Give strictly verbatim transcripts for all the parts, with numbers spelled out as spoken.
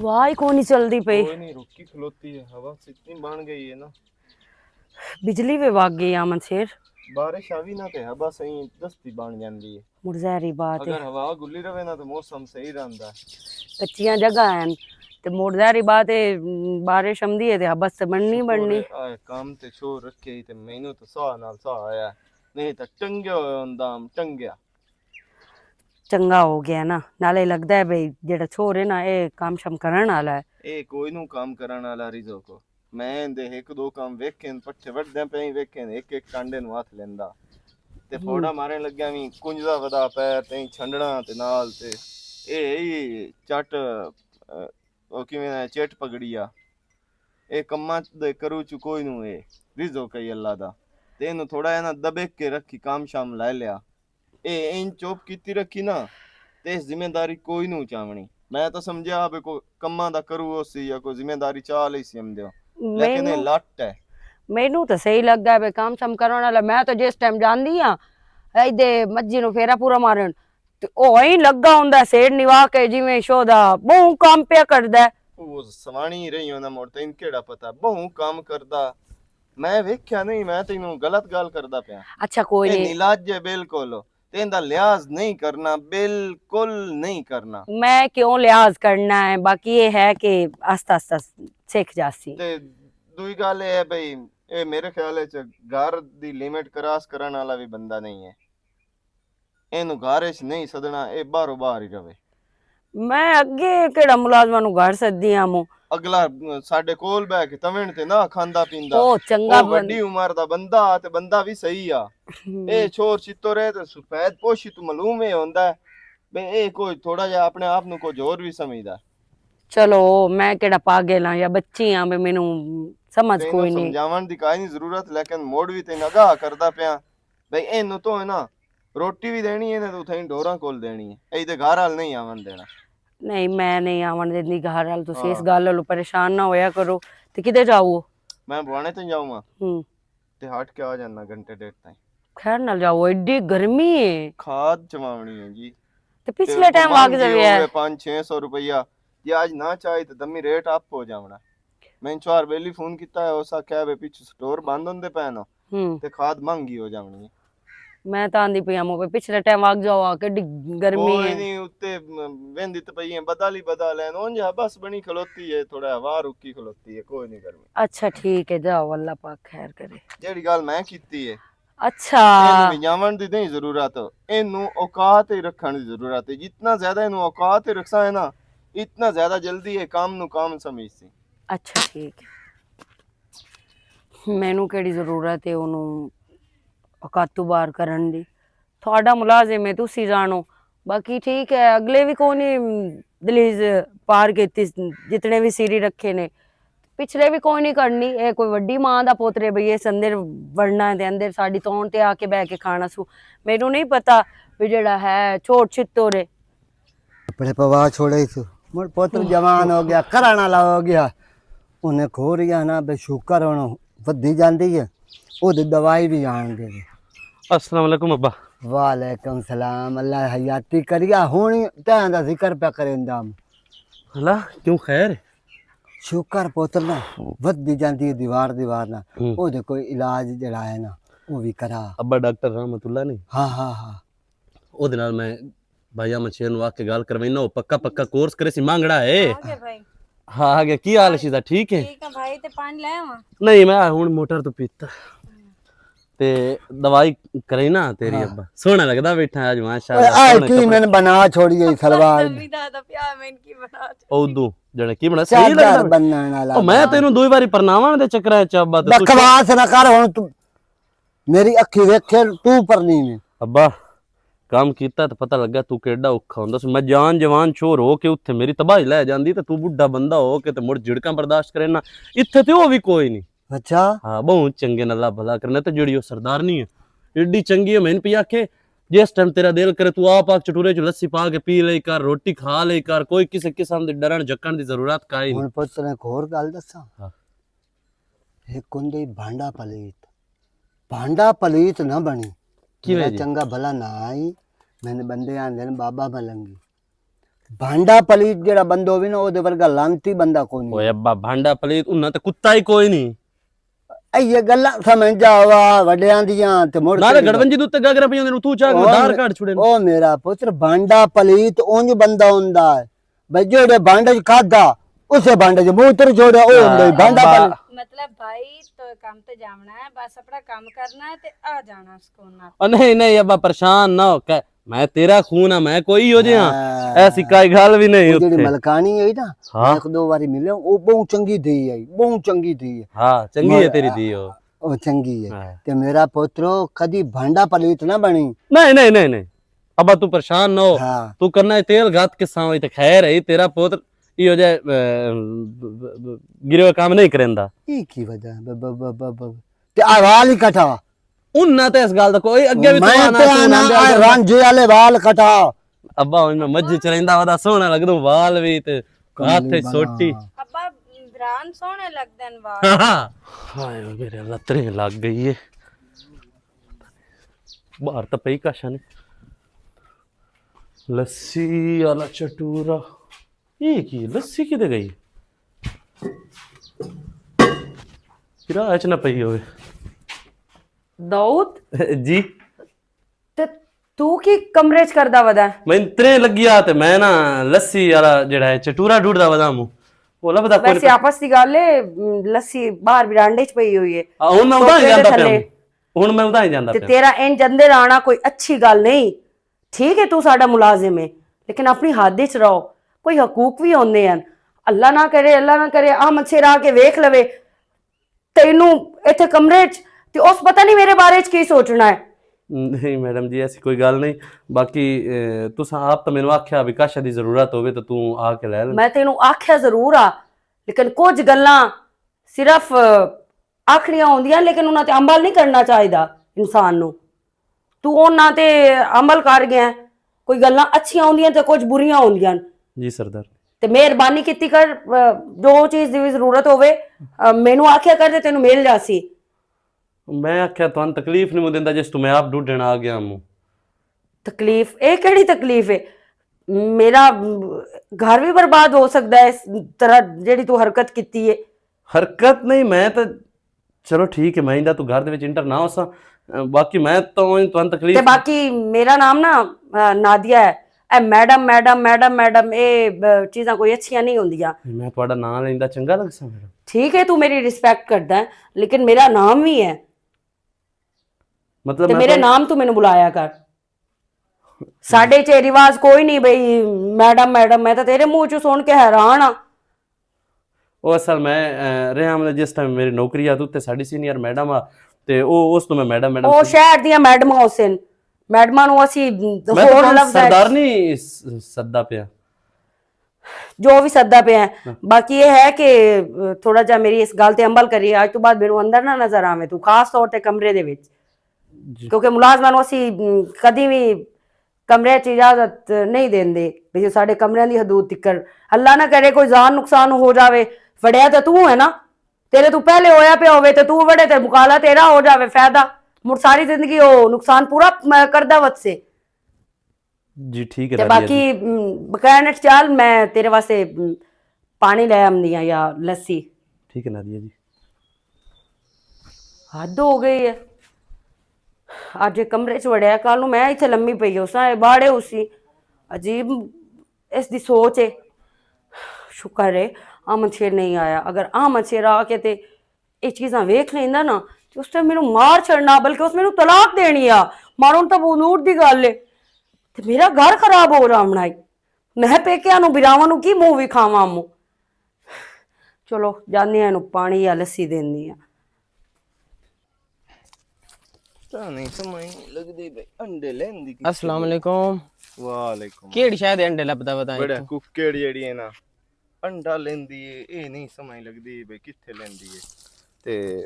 واہ ہی کونی چلدی پئی۔ کوئی نہیں، رکی کھلوتی ہے، ہوا اتنی بن گئی ہے نا۔ بجلی وی وگ گئی آمن شیر۔ بارش آوی نہ تے ہوا سہی دستی بن جاندی ہے۔ مڑ ظاہری بات ہے۔ اگر ہوا گلی رہے نا تو موسم صحیح رہندا ہے۔ کچیاں جگہ ہیں تے مڑ ظاہری بات ہے، بارش آمدی ہے تے ہوا تے بننی بننی۔ کام تے چھوڑ رکھے ہی تے مینوں تو ساہ نال ساہ آیا، نہیں تے ٹنگیا ہویا ہوندا ہم، ٹنگیا۔ چنگا ہو گیا نا، نالے لگدا ہے بھئی جیڑا چھوڑ ہے نا، اے کام شام کرن والا ہے۔ اے کوئی نوں کام کرن والا رزق کو۔ میں ایندے ہک دو کام ویکھن، پٹھے وڈدے پئے ویکھن، ہک ہک کانڈے نوں ہتھ لیندا۔ تے فوڑا مارن لگیا وی کنجدا ودا پیر تے چھنڈنا تے نال تے اے ہی چٹ، او کیویں چٹ پگڑیا۔ اے کماں دے کرو چ کوئی نوں اے رزق ہے اللہ دا۔ تے اینوں تھوڑا جہا نا دبک کے رکھی، کام شام لے لیا۔ اے این چوپ کیتی رکھی نا، تے اس ذمہ داری کوئی نوں چاونی۔ میں تاں سمجھیا ہا بے کوئی کماں دا کرو ہو سی یا کوئی ذمہ داری چا لئی سی ہم دیو۔ لیکن اے لٹ ہے۔ مینوں تاں صحیح لگدا ہے بے کام شام کرن والا۔ میں تاں جس ٹائم جاندی ہاں، ایدے مجھی نوں پھیرا پورا مارن، تے او ایں لگا ہوندا ہے سیڑ نوا کے، جویں شودا بہوں کام پیا کردا ہے۔ او سوانی رہی ہوندا مڑ، تین کیڑا پتہ بہوں کام کردا۔ میں ویکھیا نہیں، میں تینوں غلط گل کردا پیا۔ اچھا، کوئی اے نہیں۔ نیلاج ہے بالکل، تیندا لحاظ نہیں کرنا، بالکل نہیں کرنا۔ میں کیوں لحاظ کرنا ہے؟ باقی یہ ہے کہ آستہ آستہ سکھ جاسی۔ تے دوئی گل اے ہے بھئی، اے میرے خیال وچ گھر دی لمٹ کراس کرن والا بھی بندہ نہیں ہے۔ اینوں گھر وچ نہیں سدنا، اے باہروں باہر ہی رہے۔ میں اگے کہڑا ملازماں نوں گھر سددی آں مو؟ اگلا، م، ساڈے کول بہ کے تمن تے نہ کھاندا پیندا۔ او چنگا او بن- وڈی عمر دا بندہ تے بندہ بھی صحیح آ۔ ہم۔ اے چھور چتو رہے تے سفید پوشی تو معلوم اے ہوندا ہے۔ بے اے کوئی تھوڑا جہا اپنے آپ نوں کچھ ہور بھی سمجھدا۔ چلو، میں کہڑا پاگل ہاں یا بچی ہاں، بے مینوں سمجھ تے کوئی اینوں نہیں۔ سمجھاون دی کائے نہیں ضرورت، لیکن موڑ بھی تین آگاہ کردا پیاں۔ بھئی اینوں تو ہے نا، روٹی بھی دینی ہے نا، تو تھیں ڈوراں کول دینی ہے۔ اے تے گھر حال نہیں آون دینا۔ نہیں، میں نہیں آون دیندی گھر حال، تسی اس ہاں۔ گل نالوں پریشان نہ ہویا کرو۔ تے کدے جاؤ؟ میں بوانے تے جاؤں ہاں۔ ہوں۔ تے ہٹ کے آ جانا گھنٹے ڈیڑھ تائیں۔ خیر نال جاؤ، ایڈی گرمی ہے۔ کھاد چواونی ہے جی۔ تے تے پچھلے ٹائم منگ وگ گئی جاوے ہوئے ہے۔ پانچ چھ سو روپیہ۔ جی آج نہ چاہے تے دمی ریٹ اپ ہو جاونا۔ میں چار ویلی فون کیتا ہے، اس آکھیا وے پچھو سٹور بند ہوندے پے نا، ہوں۔ تے کھاد مہنگی ہو جاونی ہے۔ میں تاں آندی پئی آں، مو پچھلے ٹائم آگ جاؤ، آ کے ڈگ-، گرمی کوئی ہے۔ نہیں، اتے ویندی تے پئی ہے، بدل ہی بدل ہے، اونج ہبس بنی کھلوتی ہے، تھوڑا ہوا رکی کھلوتی ہے، کوئی نہیں گرمی۔ اچھا، ٹھیک ہے، جاؤ، اللہ پاک خیر کرے۔ جیڑی گل میں کیتی ہے، اچھا۔ اینوں وجاون دی نہیں ضرورت، اینوں اوقات ہی رکھن دی ضرورت ہے۔ جتنا زیادہ اینوں اوقات ہی رکھساں ہے نا، اتنا زیادہ جلدی یہ کام نو کام سمجھ سی۔ اچھا، ٹھیک ہے۔ مینوں کیڑی ضرورت ہے اونوں اوقاتوں باہر کرن دی؟ تہاڈا ملازم ہے، تسی جانو۔ باقی ٹھیک ہے، اگلے بھی کوئی نہیں دلیز پار کیتی، جتنے بھی سیری رکھے نے، پچھلے بھی کوئی نہیں کرنی۔ اے کوئی وڈی ماں دا پوترے بھئی، اس اندر وڑنا ہے تے اندر ساڈی تون تے آ کے بہ کے کھانا سو۔ مینوں نہیں پتا بھی جڑا ہے چھوٹ چھتو رے۔ کپڑے پوا چھوڑے سو۔ مڑ پوتر جوان ہو گیا، کرن والا ہو گیا۔ انہیں کھو رہی ہے نا، بے شکر ہن ودی جاندی ہے۔ او دی دوائی بھی آن دے۔ السلام علیکم ابا۔ وعلیکم السلام، اللہ حیاتی کریا۔ ہن تاں دا ذکر پہ کریندا ہم۔ اللہ، کیوں خیر؟ شکر پوتر نا، ودی جاندی ہے دیوار دیوار نا۔ ہوں۔ او دے کوئی علاج جڑا ہے نا، او بھی کرا۔ ابا ڈاکٹر رحمت اللہ نہیں؟ ہاں، ہاں، ہاں۔ او دے نال میں بھائی احمد شیر نو آ کے گل کروینا، او پکا پکا کورس کرے سی مانگڑا ہے۔ آ گئے بھائی۔ ہاں، آ گیا۔ کی حال ہے شیزا؟ ٹھیک ہے؟ ٹھیک ہے بھائی، تے پانی لے آواں؟ نہیں، میں ہن موٹر تو پیتا۔ تے دوائی کرائی نا تیری ہاں۔ ابا۔ سوہنا لگدا بیٹھا اج، ماشاءاللہ، اوئے، آئے سوہنے کی کپڑے۔ میں بنا چھوڑی ہے سلوار۔ نوی دا دا پیا، میں کی بنا چھوڑی۔ او دو جڑا کی بنا؟ صحیح چادر لگدا؟ بننا والا او میں بنا۔ تینوں دوئی واری پرناواں دے چکراں چ ابا، تے توں بکواس نہ کر ہن، تو میری اکھی ویکھے تو پرنی میں۔ ابا، کام کیتا تے پتہ لگا تو کیڈا اوکھا ہوندا سی۔ میں جان جوان چھوہر ہو کے اتھے میری تباہی لے جاندی تے تو بڈھا بندہ ہو کے تے مڑ جھڑکاں برداشت کرے نا۔ اتھے تے او وی کوئی نہیں۔ اچھا۔ ہاں، بہت چنگے نے، اللہ بھلا کرنے۔ تے جیڑی او سردارنی ہے، ایڈی چنگی ہے، میں پیا آکھے، جس ٹائم تیرا دل کرے تو آپ آ کے چٹورے چ لسی پا کے پی لئی کر، روٹی کھا لئی کر، کوئی کسے قسم دی ڈرن جھکن دی ضرورت کائے نہیں۔ ہن پتر نے ایک ہور گل دساں۔ ہاں۔ ایک ہوندے بھانڈا پلیت۔ بھانڈا پلیت نہ بنی۔ کیویں میرا جی؟ چنگا بھلا نہ آئی، میں نے بندے آندے نے بابا ملنگی۔ بھانڈا پلیت جڑا بندہ ہووے نا، او دے ورگا لانتی بندہ کوئی نہیں۔ اوئے ابا، بھانڈا پلیت، انہاں تے کتا ہی کوئی نہیں۔ اے یہ گلاں سمجھ جاوا وڈیاں دیاں، تے مڑ نہ تے گڑونجی دے تے گاگراں پئی ہوندے نے، تو چاک او دار کاٹ چھڑے نے۔ او میرا پتر، بھانڈا پلیت اونج بندہ ہوندا ہے، بھئی جیڑے بھانڈے چ کھادا، اسے بھانڈے چ موتر چھوڑیا، او ہوندا ہی بھانڈا پلیت۔ مطلب بھائی، تو کم تے جاونا ہے، بس اپنا کم کرنا ہے تے آ جانا سکون نال۔ او نہیں، نہیں ابا، پریشان نہ ہو، کہ میں تیرا خون ہاں، میں کوئی ہو جے ہاں۔ ایسی کوئی گل بھی نہیں۔ او جڑی اتھے ملکانی ہے نا، ہاں۔ ایک دو واری ملے، او بہت چنگی دھی ہے، بہت چنگی دھی ہے۔ ہاں، چنگی ہے تیری دھی، او۔ او چنگی ہے۔ ہاں۔ تے میرا پوترو کدی بھانڈا پلیت نہ بنی۔ نہیں، نہیں، نہیں، نہیں۔ ابا تو پریشان نہ ہو۔ ہاں۔ تو کرنا ہے تیل گات کے ساوی تے خیر ہے، تیرا پوتر ایہو جے، اے، گرے ہوئے کام نہیں کریندا۔ یہ کی وجہ ہے؟ ب-، ب-، ب-، ب-، ب-، تے آ وال ہی کٹا۔ انہاں تے اس گل دا کوئی اگے بھی تو میں آنا تے تو آنا، نہ آ دے۔ رانجھے والے وال کٹا۔ ابا، ہن میں مجھ چریندا ودا سوہنا لگدا، وال بھی تے ہاتھ وچ سوٹی۔ ابا، عمران سوہنے لگدے نے وال۔ ہائے، میرے اللہ، ترے لگ گئی ہے۔ باہر تو پئی کاشا نے۔ لسی والا چٹورا۔ یہ کی؟ لسی کدے گئی؟ کرایا چ نہ پئی ہوئے۔ داؤد؟ جی؟ تے تو کی کمرے چ کردا ودا ہے؟ میں ترے لگیا تے میں نا لسی والا جڑا ہے چٹورا ڈھونڈدا ودا ہوں۔ وہ لبدا کوئی ویسے نہیں۔ آپس دی گل ہے، م، لسی باہر برانڈے چ پئی ہوئی ہے۔ ہاں، ہن میں ادھر ہی ٹوپے دے جاندا پیا تھلے۔ ہوں۔ ہن میں ادھر ہی جاندا تے پیا۔ تیرا انج اندر آنا کوئی اچھی گل نہیں۔ ٹھیک ہے، تو ساڈا ملازم ہے، لیکن اپنی حد وچ رہو۔ کوئی حقوق بھی ہوندے ہیں۔ اللہ نہ کرے، اللہ نہ کرے، آ مچھر آ کے ویکھ لوے تینوں ایتھے کمرے چ، تے اس پتہ نہیں میرے بارے چ کی سوچنا ہے۔ نہیں میڈم جی، ایسی کوئی گل نہیں۔ باقی، اے، تساں آپ تو مینوں آکھیا بھی کاشا دی ضرورت ہووے تو توں آ کے لے لے۔ میں تینوں آکھیا ضرور آ، لیکن کچھ گلاں صرف، اے، آکھنیاں ہوندیاں، لیکن انہاں تے عمل نہیں کرنا چاہیدا انسان نوں۔ تو انہاں تے عمل کر گیا ہے۔ کوئی گلاں اچھیاں ہوندیاں تے کچھ بریاں ہوندیاں۔ جی سردار۔ تے مہربانی کیتی کر، اے، جو چیز دی بھی ضرورت ہووے، اے، مینوں آکھیا کر تے تینوں مل جاسی۔ میں آکھیا تہانوں تکلیف نہیں میں دیندا جس تو میں آپ ڈھونڈن آ گیا ہوں۔ تکلیف؟ اے کیڑی تکلیف ہے؟ میرا گھر بھی برباد ہو سکدا ہے اس طرح جیڑی تو حرکت کیتی ہے۔ حرکت نہیں، میں تو، چلو ٹھیک ہے، میں ایندا تو گھر دے وچ انٹر نہ ہوساں۔ باقی میں تو تہانوں تکلیف تے باقی میرا نام نا، آ، نادیہ ہے۔ اے میڈم، میڈم، میڈم، میڈم، اے، آ، چیزاں کوئی اچھیاں نہیں ہوندیاں۔ میں تہاڈا نام لیندا چنگا لگسا میڈم؟ ٹھیک ہے، تو میری ریسپیکٹ کردا ہے، لیکن میرا نام بھی ہے۔ مطلب تے میں میرے تو نام تو مینوں بلایا کر۔ ساڈے چ اے رواج کوئی نہیں بھئی، میڈم، میڈم، میں تاں تیرے منہ چوں سن کے حیران ہاں۔ او اصل میں، اے، رہا ہاں جس ٹائم میری نوکری آ، تے ساڈی سینئر میڈم آ، تے او اس تو میں میڈم، میڈم او سن- شہر دیاں میڈماں ہوسن، میڈماں نوں اسی میں تو ہور تہانوں لفظ سردار نہیں س-، سددا پیا۔ جو بھی سدا پہ ہیں۔ باقی یہ ہے کہ، اہ، تھوڑا جہا میری اس گل تے عمل کریے، اج تو بعد میرے اندر نہ نظر آویں تو، خاص طور تے کمرے دے وچ۔ کیونکہ ملازماں نوں اسی، اہ، کدی بھی کمرے چ اجازت نہیں دیندے، بھی جو ساڈے کمریاں دی حدود تکر، اللہ نہ کرے کوئی جان نقصان ہو جاوے، فڑیا تے تو ہے نا، تیرے تو پہلے ہویا پیا ہووے تے تو وڑے تے مکالا تیرا ہو جاوے فائدہ، مڑ ساری زندگی او نقصان پورا، اہ، کردا وتسے۔ جی، ٹھیک ہے تے نادیہ جی۔ باقی، ام، بقایا نٹ چال، میں تیرے واسطے، ام، پانی لے آمدی ہاں یا لسی۔ ٹھیک ہے نادیہ جی۔ حد ہو گئی ہے۔ اج اے کمرے چ وڑیا، کل نوں میں ایتھے لمی پئی ہو ساں، اے باڑے اسی۔ عجیب اس دی سوچ ہے۔ شکر ہے، احمد شیر نہیں آیا۔ اگر احمد شیر آ کے تے اے چیزاں ویکھ لیندا نا، تے اس ٹائم مینوں مار چھڑنا، بلکہ اس مینوں طلاق دینی آ۔ ماروں تاں بلوٹ دی گل ہے۔ تے میرا گھر خراب ہو جاونا ہے۔ میں پیکیاں نوں براواں نوں کی منہ وکھاواں امو؟ چلو، جاندی ہاں، اینوں پانی یا لسی دیندی ہاں۔ پتہ نہیں، سمجھ نہیں لگدی بھئی، انڈے لیندی کتھے؟ السلام علیکم۔ وعلیکم۔ کیڑی شے دے انڈے لبدا ودا بڑا اتھوں؟ ککڑ جیڑی ہے نا، انڈا لیندی ہے، اے نہیں سمجھ لگدی بھئی کتھے لیندی ہے۔ تے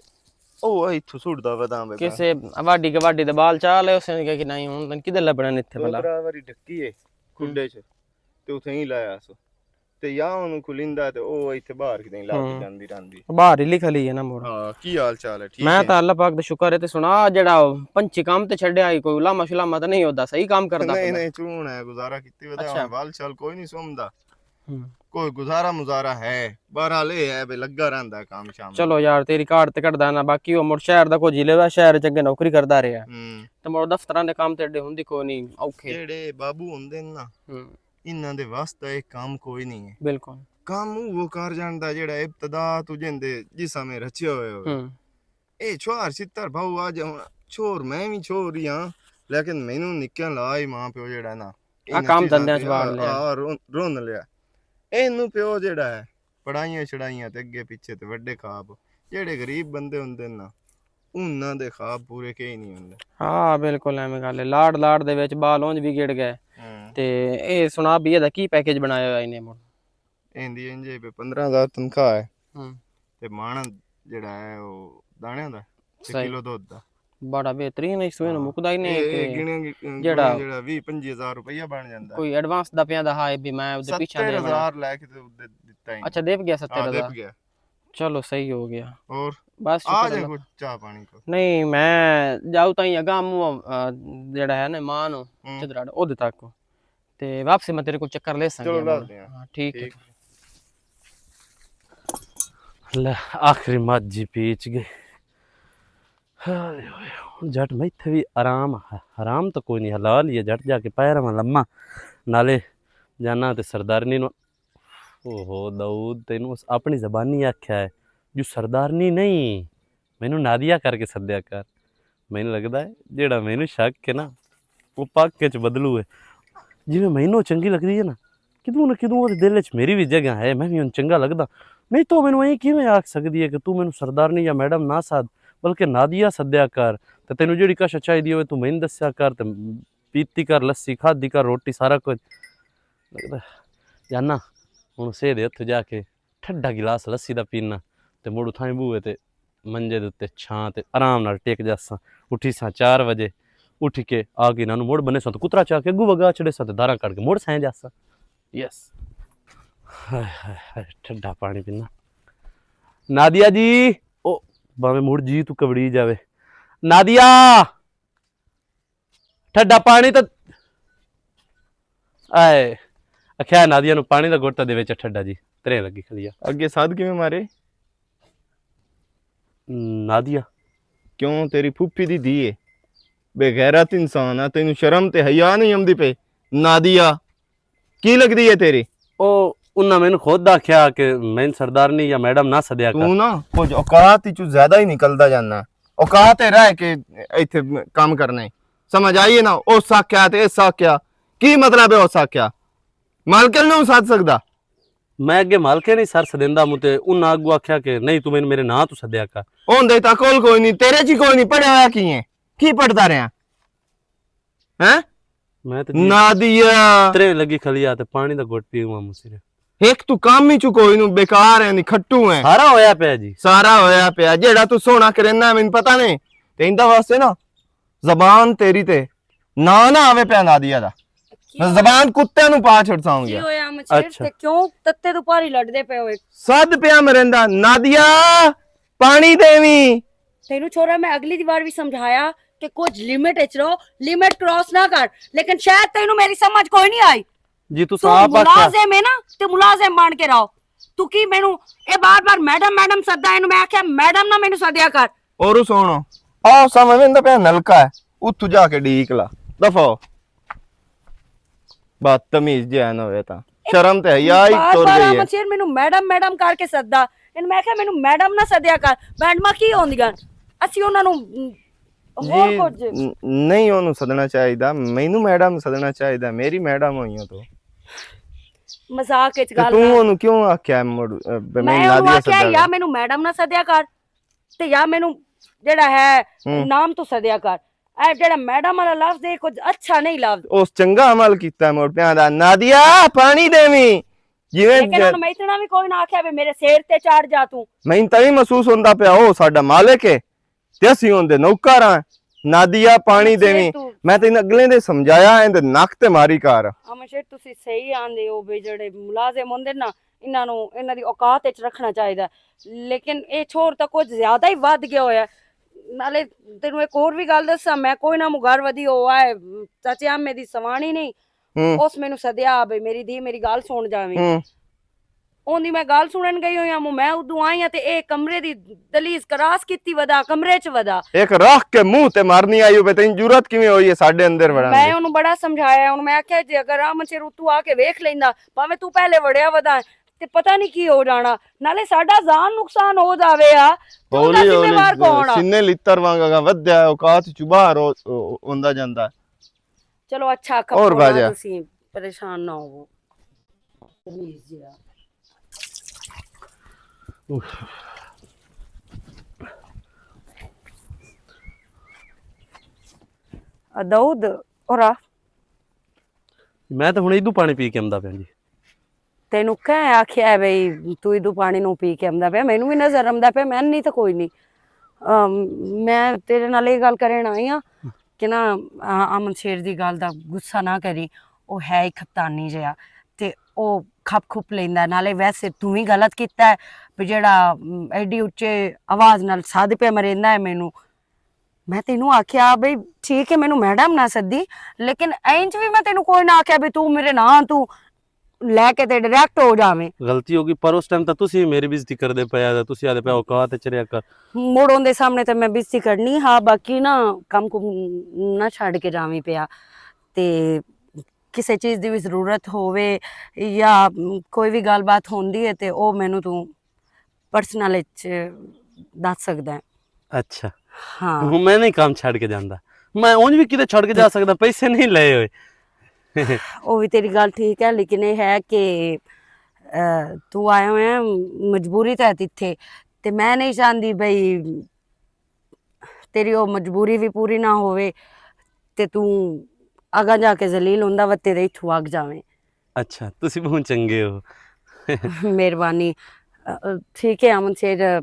او ایتھوں سٹدا ودا بھئی۔ کسے واڈی گواڈی دے بال چا لے اس نے کہ نہیں، ہن کدھر لبنا نے اتھے بھلا؟ برابر ہی ڈکی ہے کھڈے چ، تے اتھے ہی لایا سو۔ تے یا اونوں کھلیندا تے او ایتھے باہر کدیں لگ ہوں۔ جاندی رہندی۔ باہر ہی لکھ لئی ہے نا مڑ۔ ہاں، کی حال چال ہے؟ ٹھیک میں ہے؟ تاں اللہ پاک دا شکر ہے تے سنا، جیڑا پنچھی کام تے چھڈیا ہی، کوئی لامہ شلامہ تے نہیں ہودا، صحیح کام کردا نہیں، پیا۔ نہیں، چون ہے، گزارا کیتی ودا، اچھا۔ ہن ول چل کوئی نہیں سمدا۔ ہوں۔ کوئی گزارا مزارا ہے، بہرحال اے ہے بے لگا رہندا ہے کام شام۔ چلو یار، تیری کارڈ تے کڈدا نا، باقی او مڑ شہر دا کوئی جلے دا، شہر چ اگے نوکری کردا رہیا۔ ہوں۔ تے مڑ دفتراں دے کام تے ایڈے ہوندی کوئی نہیں، اوکھے۔ جیڑے بابو ہوندے نا، ہوں۔ انہاں دے واسطے اے کام کوئی نہیں ہے۔ بالکل۔ کام وہ کر جاندا جیڑا ابتدا تو جیندے جسم میں رچیا ہویا ہوئے۔ ہوں۔ اے چھوار چھتر بھاؤ آ جاؤں، چھور میں وی چھور ہی ہاں، لیکن مینوں نکیاں لا ہی ماں پیو جیڑا نا، آ انہاں کام چیزاں دھندیاں تے چ وار آ، لیا۔ آ، رون، رون لیا۔ اینوں پیو جیڑا ہے، پڑھائیاں شڑھائیاں تے اگے پیچھے تے وڈے خواب، جیڑے غریب بندے ہوندے نا، انہاں دے خواب پورے کہیں نہیں ہوندے۔ ہاں، بالکل ایویں گل ہے۔ لاڈ لاڈ دے وچ بال اونج وگڑ گئے۔ ہوں۔ تے اے سنا بھی اے دا کی پیکج بنایا ہویا انہیں مڑ؟ ایندی انجے پہ پندرہ ہزار تنخواہ ہے۔ ہوں۔ تے مانا جڑا ہے او دانے دا، تے صحیح۔ کلو دودھ دا۔ بڑا بہترین ہے، اس میں ہاں۔ مکدا ہی نہیں اے، اے کہ گنے، گنے جڑا جڑا ویہہ پنجی ہزار روپیہ بن جاندا۔ کوئی ایڈوانس دا پیا دا ہا، اے بھی میں ادھر پیچھے ستر ہزار لے کے تے ادھر دتا ہی اچھا، نہیں۔ دیپ گیا ستر ہاں، ہزار؟ دیپ گیا۔ چلو، صحیح ہو گیا۔ اور بس آ شکر جا اللہ۔ کچھ چاہ پانی کو۔ نہیں، میں جاؤ تائیں اگا مو، آ، جڑا ہے نا ماں نو، ہوں۔ چدراڑ، او دتا کو۔ تے واپسی میں تیرے کول چکر لے ساں چلو، گے لا مڑ۔ دے آں۔ ہاں، ٹھیک ہے۔ ٹھیک۔ لے، آخری مجھ جی پیچ گئے۔ ہائے ہوئے، ہن جٹ میں اتھے وی آرام، آرام تاں کوئی نہیں، حلال ہی ہے، جٹ جا کے پایا رہواں لمہ۔ نالے جانا تے سردارنی نو، اوہو، داؤد، تینوں اس اپنی زبانی آکھیا ہے جو سردارنی نہیں، مینوں نادیہ کر کے سدیا کر۔ مینوں لگدا ہے جیڑا مینوں شک ہے نا، وہ پک کے چ بدلو ہے۔ جویں مینوں چنگی لگدی ہے نا، کدوں نہ کدوں وہ دل وچ میری بھی جگہ ہے، میں بھی ہن چنگا لگدا۔ نہیں تو مینوں ایں کیویں آکھ سکدی ہے کہ تو مینوں سردارنی یا میڈم نہ سد، بلکہ نادیہ سدیا کر، تے تینوں جیڑی کش چاہیدی ہوئے تو مینوں دسیا کر، تے پیتی کر، لسی کھادی کر، روٹی سارا کچھ۔ لگدا ہے جانا ہن اسے دے ہتھ جا کے ٹھڈا گلاس لسی دا پینا، تے مڑ اتھاں ہی بوئے تے منجے دے اُتے چھاں تے آرام نال ٹک جاساں۔ اٹھی ساں چار وجے، اٹھ کے آ کے انہاں نوں مڑ بنے ساں تے کترا چا کے اگوں وگا چھڑے ساں تے داراں کڈ کے مڑ سائیں جاساں۔ یس۔ ہائے ہائے ہائے، ٹھڈا پانی پینا۔ نادیہ جی، او، باویں مڑ جی تو کبڑی جاوے۔ نادیہ! ٹھڈا پانی تے آئے۔ اکھیا نادیہ نوں پانی دا گھٹ تے دے وچ ٹھڈا جی۔ ترے لگی کھلیا۔ اگے ساتھ کیویں مارے؟ نادیہ۔ کیوں تیری پھوپھی دی دھی ہے؟ بے غیرت انسان آ، تینوں شرم تے حیا نہیں آمدی پئی؟ نادیہ۔ کی لگدی ہے تیری؟ او، انہاں مینوں خود آکھیا کہ میں سردارنی یا میڈم نہ سدیا کر۔ تو نا کچھ اوقات وچوں زیادہ ہی نکلدا جانا۔ اوقات تے رہ کے ایتھے کام کرنا ہے۔ سمجھ آئی ہے نا؟ او ساکھیا تے اے ساکھیا۔ کی مطلب ہے او ساکھیا؟ مالکن نوں سد سکدا؟ میں اگے مالکن نہیں سر سدیندا موں تے انہاں اگوں آکھیا کہ نہیں تو مینوں میرے ناں تو سدیا کر۔ ہوندے تا کول کوئی نہیں، تیرے چ کوئی نہیں، پڑھیا ہویا کی ہے؟ کی پڑھدا رہیا؟ ہیں؟ میں تے جی نادیہ۔ ترے لگی کھلی آ تے پانی دا گھٹ پیواں موں صرف۔ ایک تو کام ہی چ کوئی نو، بیکار ہے، نہیں کھٹو ہے۔ سارا ہویا پیا جی۔ سارا ہویا پیا۔ جیڑا تو سونا کرنا ہے، مینوں پتہ نہیں۔ تے ایندا واسطے نا، زبان تیری تے نہ نہ آوے پیا نادیہ دا۔ میں زبان کتیاں نو پا چھڑساں ہوں گیا۔ کی ہویا مچھر؟ اچھا۔ تے کیوں تتے تو پاری لڑدے پے ہوئے؟ سد پیا مرندا، نادیہ، پانی دیویں۔ تینوں چھوڑا، میں اگلی وار بھی سمجھایا کہ کچھ لمٹ وچ رہو، لمٹ کراس نہ کر، لیکن شاید تینوں میری سمجھ کوئی نہیں آئی۔ جی، تساں تو آپ آکھیا۔ ملازم ہے نا، تے ملازم بن کے رہو۔ تو کی مینوں اے بار بار میڈم، میڈم سدا، اینوں میں آکھیا، میڈم نہ مینوں سدیا کر۔ اور سنو، آؤ سامنے دا پیا نلکا ہے، اتھوں جا کے ڈیک لا، دفعہ ہو۔ بدتمیز جے نہ ہوئے تاں۔ شرم تے حیا ہی بار تر بار گئی ہے۔ آمد شیر مینوں میڈم، میڈم کر کے سدا۔ ان میں آکھیا، مینوں میڈم نہ سدیا کر، میڈماں کی ہوندیاں؟ اسی انہاں نوں ہور جی، کچھ۔ ن-، نہیں، اونوں سدنا چاہیدا، مینوں میڈم سدنا چاہیدا، میری میڈم ہوئی ہو تو۔ مذاق وچ تے گل تو کر۔ اونوں کیوں آکھیا مڑ، اے، بے میں میں اونوں نادیہ آکھیا سدیا یا کر؟ مینوں میڈم نہ سدیا کر، تے یا مینوں جڑا ہے ہوں۔ نام تو سدیا کر۔ اے جڑا میڈم والا لفظ ہے، کچھ اچھا نہیں لفظ۔ اس چنگا عمل کیتا ہے مڑ پیاں دا، نادیہ پانی دیویں۔ جیویں لیکن ج-، ہن میں اتنا بھی کوئی نہ آکھیا بھی میرے سر تے چڑھ جا تو۔ میں تاں ہی محسوس ہوندا پیا، او ساڈا مالک ہے۔ تے اسی اوندے نوکر ہاں۔ نادیہ پانی اچھا، دیویں۔ تو میں تین اگلے دے سمجھایا، ایندے نک تے ماری کار۔ امن شیخ، تسی صحیح آندے ہو، بے جڑے ملازم ہوندے نا، انہاں نوں انہاں دی اوقات وچ رکھنا چاہیدا۔ لیکن اے چھوڑ تاں کچھ زیادہ ہی ودھ گیا ہویا ہے۔ نالے تینوں ایک ہور وی گل دساں، میں کوئی نہ مغر ودی ہوا ہے، چاچے آمے دی سوانی نہیں، ہوں۔ اس مینوں سدیا، بھئی میری دھی، میری گل سن جاویں۔ ہوں۔ اوندی میں گل سنن گئی ہوئی ہاں، میں ادوں آئی ہاں تے اے کمرے دی دلیز کراس کیتی ودا، کمرے چ ودا۔ ایک راہ کے منہ تے مارنی آئی ہوئے، تین جرات کیویں ہوئی ہے ساڈے اندر وڑن میں دی؟ اونوں بڑا سمجھایا، اونوں میں آکھیا، جے اگر آ منچے روتو آ کے ویکھ لیندا، پاویں تو پہلے وڑیا ودا، تے پتہ نہیں کی ہو جانا، نالے ساڈا جان نقصان ہو جاوے آ، تے اوندا ہولی ہولی ذمہ وار کون آ؟ سینے لتر وانگا ودیا، اوقات چ باہر ہو-، ہو-، ہوندا جاندا۔ چلو اچھا، کپڑو اور باجا۔ تسی پریشان نہ ہوو۔ ادود، اور آ۔ میں تے ہن ادو پانی پی کے آندا پیا جی۔ تینوں کہہ آکھیا ہے بھئی، تو ادو پانی نو پی کے آندا پیا؟ مینوں وی نظر آندا پیا، میں نہیں تے کوئی نہیں۔ ام، میں تیرے نال یہ گل کرن آئی ہاں کہ نا، آ، امن شیر دی گل دا غصہ نہ کری، او ہے ہی کھپتانی جیا، تے او کھپ کھپ لیندا ہے۔ نالے ویسے تو ہی غلط کیتا ہے، بھی جیڑا، ام، ایڈی اچے آواز نال سد پہ مریندا ہے مینوں۔ میں تینوں آکھیا بھئی، ٹھیک ہے، مینوں میڈم نہ سدی، لیکن اینج وی میں تینوں کوئی نہ آکھیا بھی تو میرے ناں تو لے کے تے ڈائریکٹ ہو جاویں۔ غلطی ہو گئی، پر اس ٹائم تاں تسی میری بےعزتی کردے پئے آ، تسی آدے پئے اوقات وچ رہیا کر۔ مڑ اوندے سامنے تے میں بےعزتی کرنی ہا، باقی نا کم کم نہ چھڈ کے جاویں پیا۔ تے کسے چیز دی وی ضرورت ہووے یا کوئی وی گل بات ہوندی ہے تے او مینوں توں پرسنل وچ دس سکدا ہے۔ اچھا۔ ہاں۔ ہوں، میں نہیں کام چھڈ کے جاندا۔ میں اونج وی کدے چھڈ کے جا سکدا، پیسے نہیں لئے ہوئے۔ او وی تیری گل ٹھیک ہے، لیکن یہ ہے کہ، اے، تو آیا ہویا ہے مجبوری تحت اتھے، تے میں نہیں چاہندی بھئی تیری او مجبوری وی پوری نہ ہووے تے تو اگاں جا کے ذلیل ہوندا وتے تے اتھوں اگ جاویں۔ اچھا، تسی بہت چنگے ہو۔ مہربانی۔ اے، اے، ٹھیک ہے، امن شیر، اے،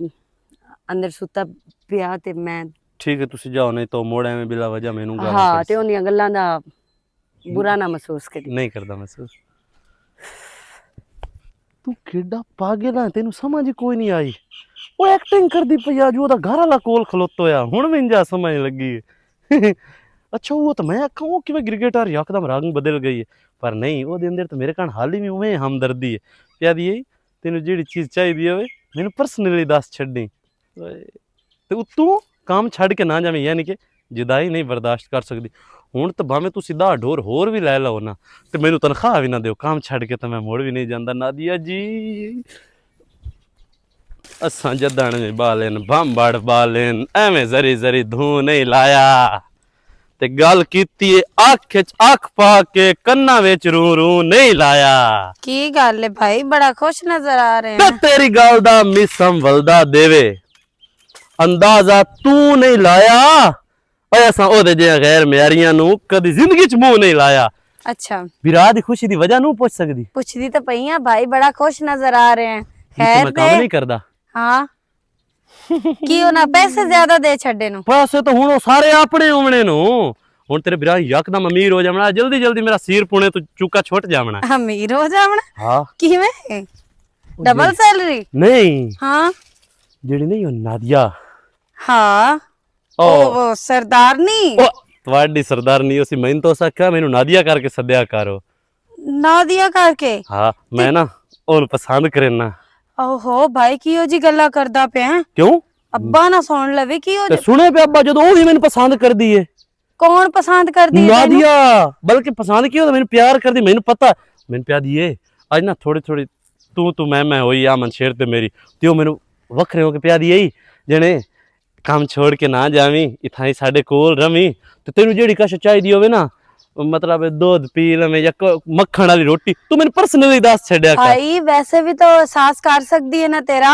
اندر ستا پیا تے میں ٹھیک ہے، تسی جاؤ، نہیں تو موڑ ایویں بلا وجہ مینوں گالاں ہاں، تے کڈسی۔ اوندیاں گلاں دا برا نہ محسوس کری۔ نہیں کردا محسوس۔ تو کیڈا پاگل ہے، تینوں سمجھ ہی کوئی نہیں آئی۔ وہ ایکٹنگ کردی پئی آ، جو دا گھر والا کول کھلوتا ہویا، ہن مینوں جا سمجھ لگی۔ اچھا، وہ تو میں آکھاں، وہ کیویں گرگٹ آ رہی، یکدم رنگ بدل گئی ہے۔ پر نہیں، وہ دے اندر تو میرے کن حال ہی میں اوویں ہمدردی ہے۔ کیا دی ہے؟ تینوں جیڑی چیز چاہیدی ہوئے، مینوں پرسنلی دس چھڈی۔ تے اتوں کام چھڈ کے نہ جاویں، یعنی کہ جدائی نہیں برداشت کر سکدی۔ ہن تے بھاویں تسی داہ ڈھور ہور وی لے لو نا، تے مینوں تنخواہ وی نہ دیو، کام چھڈ کے تے میں مڑ وی نہیں جاندا۔ نادیا جی، اساں جداں نے بالین، بامبڑ بالین، ایویں ذری ذری دھوں نہیں لایا۔ تے گل کیتی اے اکھ اچ اکھ پا کے، کناں وچ روں روں نہیں لایا۔ کی گل ہے بھائی، بڑا خوش نظر آ رہے تے ہیں۔ تیری گل دا مسم ولدا دیوے، اندازہ تو نہیں لایا۔ اے اساں او دے جیاں غیر معیاریاں نوں کدی زندگی چ منہ نہیں لایا۔ اچھا۔ بھرا دی خوشی دی وجہ نوں پوچھ سکدی؟ پوچھدی تے پئی آں بھائی، بڑا خوش نظر آ رہے ہیں۔ یہ تو خیر میں کام تے؟ نہیں کردا۔ ہاں۔ کی انہاں پیسے زیادہ دے چھڈے نو؟ پیسے تو ہن او سارے اپنے ہونے نو۔ ہن تیرے بھرا یکدم امیر ہو جاونا، جلدی جلدی میرا سیر پونے تو چوکا چھٹ جاونا۔ امیر ہو جاونا؟ ہاں۔ کیویں؟ او ڈبل جی۔ سیلری؟ نہیں۔ ہاں۔ جیڑی نہیں او نادیا۔ ہاں۔ او۔ او، او سردارنی؟ او، تواڈی سردارنی اسی، میں تو اسا کہا، مینوں نادیا کر کے سدیا کرو۔ نادیا کر کے؟ ہاں، میں نا، اون پسند کرنا۔ اوہو، بھائی، کیو جی گلا کردا پیا ہیں؟ کیوں؟ ابا نہ سن لوے، کیو تے جی؟ سنے پیا ابا، جدوں او وی مینوں پسند کردی ہے۔ کون پسند کردی ہے تینوں؟ نادیا، بلکہ پسند کیوں تے مینوں پیار کردی، مینوں پتہ، مینوں پیار دی ہے۔ اج نہ تھوڑی تھوڑی تو تو میں میں ہوئی آ منشیر تے میری، تے او مینوں وکھرے ہو کے پیار دی ہے، جنے کم چھوڑ کے نہ جاویں، اتھاں ہی ساڈے کول رہویں۔ تے تینوں جیڑی کش چاہیدی ہووے نا، مطلب دودھ پی لویں یا ک-، مکھن والی روٹی، تو مینوں پرسنلی دس چھڈیا کر۔ بھائی، ویسے بھی تو احساس کر سکدی ہے نا تیرا۔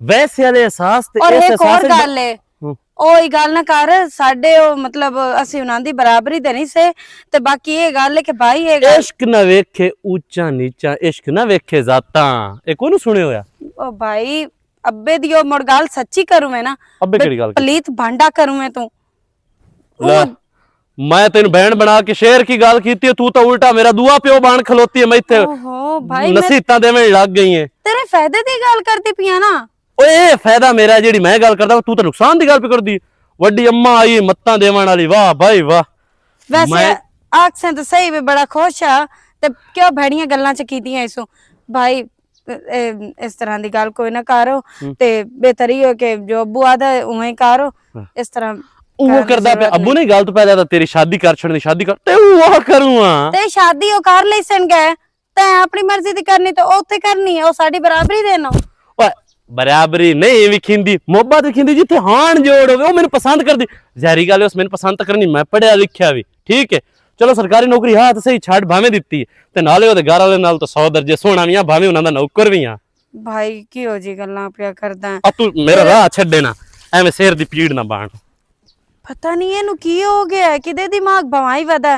ویسے والے احساس تے اور اس ایک احساس اور وچ گل ہے۔ ہوں۔ او ای گل نہ کر، ساڈے او مطلب اسی انہاں دی برابری تے نہیں سے، تے باقی اے گل ہے کہ بھائی اے گل عشق نہ ویکھے اونچا نیچا، عشق نہ ویکھے ذاتاں۔ اے کونوں سنے ہویا؟ او بھائی، ابے دی او مڑ گل سچی کروں میں نا۔ ابے بے کیڑی گل کیتی؟ پلیت بھانڈا کروں میں توں۔ لے۔ او میں تینوں بہن بنا کے شہر کی گل کیتی ہے، تو تو الٹا میرا دعا پیو بن کھلوتی ہے۔ میں اتھے اوہو، بھائی، میں نصیحتاں دیویں لگ گئی ہیں۔ تیرے فائدے دی گل کرتی پیا نا۔ اوئے، اے فائدہ میرا، جیڑی میں گل کردا، تو تے نقصان دی گل پہ کردی۔ وڈی اماں آئی متاں دیوان والی، واہ بھائی واہ۔ ویسے میں آکسیں تے صحیح وی بڑا خوش آ، تے کیوں بھڑیاں گلاں چ کیتیاں ایسوں؟ بھائی، اے، اس طرح دی گل کوئی نہ کرو۔ ہم۔ تے بہتر ہی ہو کہ جو ابو آدھا ہے، اوویں ہی کرو۔ ہاں۔ اس طرح اوہ کرن دی کردا پیا، ضرورت ابو نہیں۔ نے گل تو پہلے تاں تیری شادی کر چھڑنی، شادی کر، تے اوہ کروں ہاں۔ تے شادی او کر لئی سن گئے، تے اپنی مرضی دی کرنی تے او تے کرنی ہے، او ساڈی برابری دے نو۔ اوہ، برابری نہیں وکھیندی، محبت وکھیندی جتھے ہان جوڑ ہوے، او مینوں پسند کردی۔ ظاہری گل ہے، اس مینوں پسند تاں کرنی، میں پڑھیا لکھیا وی، ٹھیک ہے۔ چلو، سرکاری نوکری ہاتھ صحیح چھڈ بھاویں دتی ہے، تے نالے او دے گھر والے نال تاں سو درجے سوہنا وی آں، بھاویں انہاں دا نوکر وی آں۔ بھائی، کیہو جی گلاں پیا کردا ہے؟ آ، تو میرا راہ چھڈے نا، ایویں سر دی پیڑ نہ بان۔ پتہ نہیں اینوں کی ہو گیا ہے، کدے دماغ بھوائی ودا ہے۔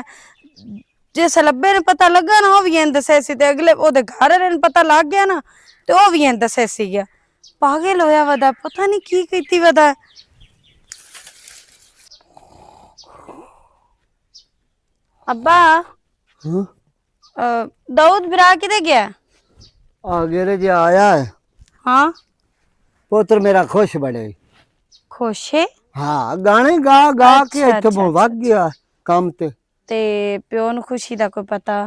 جس لبے نے پتہ لگا نا، او وی این دسے سی، تے اگلے او دے گھر والے نے پتہ لگ گیا نا، تے او وی این دسے سی گیا۔ پاگل ہویا ودا، پتہ نہیں کی کیتی ودا ہے۔ ابا، ہاں؟ اے، داؤد برا کدے گیا؟ آ گیا رے جی، آیا ہے۔ ہاں؟ پوتر میرا خوش بڑے۔ خوش ہے؟ ہاں، گانے گا گا کے اچھا، اتھے اچھا، بہت اچھا۔ گیا کام تے۔ تے پیو نوں خوشی دا کوئی پتہ؟